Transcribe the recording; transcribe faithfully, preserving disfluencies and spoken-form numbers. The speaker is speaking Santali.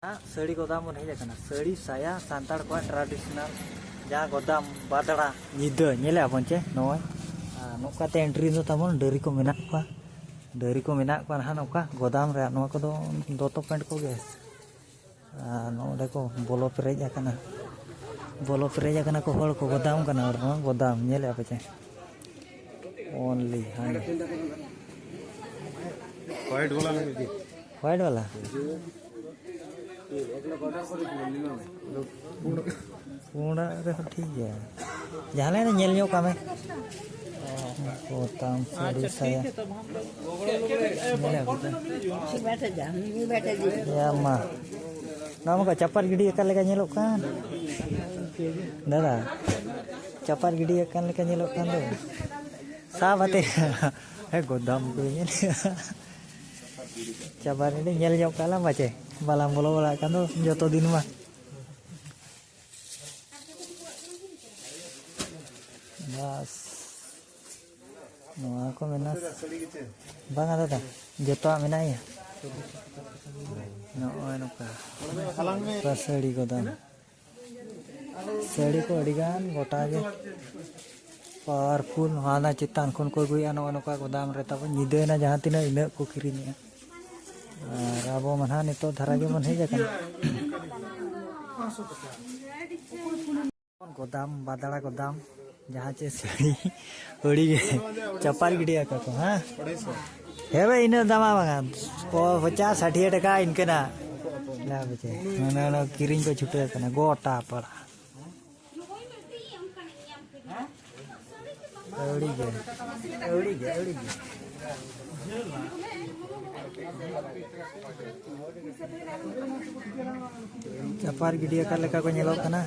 ᱥᱟᱹᱲᱤ ᱜᱚᱫᱟᱢ ᱵᱚᱱ ᱦᱮᱡ ᱟᱠᱟᱱᱟ᱾ ᱥᱟᱹᱲᱤ, ᱥᱟᱭᱟ, ᱥᱟᱱᱛᱟᱲ ᱠᱚᱣᱟᱜ traditional ᱡᱟᱦᱟᱸ ᱜᱚᱫᱟᱢ ᱵᱟᱫᱲᱟ ᱧᱤᱫᱟᱹ ᱧᱮᱞᱮᱫᱼᱟ ᱵᱚᱱ ᱪᱮ ᱱᱚᱜᱼᱚᱭ᱾ ᱟᱨ ᱱᱚᱝᱠᱟᱛᱮ entry ᱫᱚ ᱛᱟᱵᱚᱱ ᱰᱟᱹᱨᱤ ᱠᱚ ᱢᱮᱱᱟᱜ ᱠᱚᱣᱟ, ᱰᱟᱹᱨᱤ ᱠᱚ ᱢᱮᱱᱟᱜ ᱠᱚᱣᱟ ᱱᱟᱦᱟᱜ ᱱᱚᱝᱠᱟ ᱜᱚᱫᱟᱢ ᱨᱮ᱾ ᱱᱚᱣᱟ ᱠᱚᱫᱚ ᱫᱚᱛᱚ pant ᱠᱚᱜᱮ᱾ ᱟᱨ ᱱᱚᱰᱮ ᱠᱚ ᱵᱚᱞᱚ ᱯᱮᱨᱮᱡ ᱟᱠᱟᱱᱟ, ᱵᱚᱞᱚ ᱯᱮᱨᱮᱡ ᱟᱠᱟᱱᱟ ᱠᱚ ᱦᱚᱲ ᱠᱚ, ᱜᱚᱫᱟᱢ ᱠᱟᱱᱟ ᱦᱚᱲ ᱱᱚᱣᱟ ᱜᱚᱫᱟᱢ ᱧᱮᱞᱮᱫᱼᱟ ᱯᱮ ᱪᱮ? Only ᱦᱟᱸᱰᱮ᱾ White ᱵᱟᱞᱟ ᱞᱟᱹᱜᱤᱫ ᱜᱮ᱾ White ᱵᱟᱞᱟ? ᱯᱩᱸᱰᱟᱜ ᱨᱮᱦᱚᱸ ᱴᱷᱤᱠ ᱜᱮᱭᱟ, ᱡᱟᱦᱟᱸ ᱞᱮᱠᱟ ᱧᱮᱞ ᱧᱚᱜ ᱠᱟᱜ ᱢᱮ᱾ ᱯᱚᱛᱟᱢ ᱥᱟᱹᱲᱤ ᱥᱟᱭᱟ᱾ ᱧᱮᱞᱮᱫ ᱠᱚ ᱛᱚ? बैठे जा, नहीं बैठे जी। ᱭᱟ ᱢᱟ, ᱱᱚᱣᱟ ᱢᱟ ᱪᱟᱯᱟᱫ ᱜᱤᱰᱤ ᱟᱠᱟᱫ ᱞᱮᱠᱟ ᱧᱮᱞᱚᱜ ᱠᱟᱱ᱾ ᱫᱟᱫᱟ, ᱪᱟᱯᱟᱫ ᱜᱤᱰᱤ ᱟᱠᱟᱱ ᱞᱮᱠᱟ ᱧᱮᱞᱚᱜ ᱠᱟᱱ ᱫᱚ᱾ ᱥᱟᱵ ᱟᱛᱮ᱾ ᱦᱮᱸ, ᱜᱚᱫᱟᱢ ᱠᱚ ᱧᱮᱞ᱾ ᱪᱟᱯᱟᱫ ᱜᱤᱰᱤ ᱧᱮᱞ ᱧᱚᱜ ᱠᱟᱜ ᱞᱟᱝ ᱯᱟᱪᱮ᱾ ᱵᱟᱞᱟᱝ ᱵᱚᱞᱚ ᱵᱟᱲᱟᱜ ᱠᱟᱱ ᱫᱚ ᱡᱚᱛᱚ ᱫᱤᱱ ᱢᱟ᱾ ᱵᱟᱥ᱾ ᱱᱚᱣᱟ ᱠᱚ ᱢᱮᱱᱟᱜ, ᱵᱟᱝᱟ ᱫᱟᱫᱟ, ᱡᱚᱛᱚᱣᱟᱜ ᱢᱮᱱᱟᱜ ᱜᱮᱭᱟ᱾ ᱱᱚᱜᱼᱚᱭ ᱱᱚᱝᱠᱟ ᱥᱟᱹᱲᱤ ᱜᱚᱫᱟᱢ, ᱥᱟᱹᱲᱤ ᱠᱚ ᱟᱹᱰᱤᱜᱟᱱ ᱜᱚᱴᱟ ᱜᱮ powerful᱾ ᱦᱟᱱᱟ ᱪᱮᱛᱟᱱ ᱠᱷᱚᱱ ᱠᱚ ᱟᱹᱜᱩᱭᱮᱫᱼᱟ, ᱱᱚᱜᱼᱚᱭ ᱱᱚᱝᱠᱟ ᱜᱚᱫᱟᱢ ᱨᱮ ᱛᱟᱵᱚᱱ ᱧᱤᱫᱟᱹᱭᱮᱱᱟ, ᱡᱟᱦᱟᱸ ᱛᱤᱱᱟᱹᱜ ᱤᱱᱟᱹᱜ ᱠᱚ ᱠᱤᱨᱤᱧᱮᱫᱼᱟ᱾ ᱟᱨ ᱟᱵᱚ ᱢᱟ ᱱᱟᱦᱟᱜ ᱱᱤᱛᱚᱜ ᱫᱷᱟᱨᱟ ᱜᱮᱵᱚᱱ ᱦᱮᱡ ᱟᱠᱟᱱᱟ᱾ ᱜᱚᱫᱟᱢ, ᱵᱟᱫᱲᱟ ᱜᱚᱫᱟᱢ, ᱡᱟᱦᱟᱸ ᱪᱮ ᱥᱟᱹᱲᱤ, ᱟᱹᱣᱲᱤ ᱜᱮ ᱪᱟᱯᱟᱫ ᱜᱤᱰᱤ ᱟᱠᱟ ᱠᱚ, ᱦᱮᱸ? ᱦᱮᱸ ᱵᱷᱟᱭ, ᱤᱱᱟᱹᱜ ᱫᱟᱢᱟ ᱵᱟᱝᱟ, ᱯᱚ-, ᱯᱚᱪᱟᱥ, ᱥᱟᱴᱷᱤᱭᱟᱹ ᱴᱟᱠᱟ ᱤᱱᱠᱟᱹ ᱱᱟᱜ᱾ ᱞᱟᱵᱷ ᱪᱮ? ᱢᱟᱱᱮ ᱚᱱᱟ ᱠᱤᱨᱤᱧ ᱠᱚ ᱪᱷᱩᱴᱟᱹᱣ ᱠᱟᱱᱟ, ᱜᱚᱴᱟ ᱯᱟᱲᱟ᱾ ᱟᱹᱣᱲᱤ ᱜᱮ, ᱟᱹᱣᱲᱤ ᱜᱮ, ᱟᱹᱣᱲᱤ ᱜᱮ᱾ ᱪᱟᱯᱟᱫ ᱜᱤᱰᱤ ᱟᱠᱟᱫ ᱞᱮᱠᱟ ᱠᱚ ᱧᱮᱞᱚᱜ ᱠᱟᱱᱟ᱾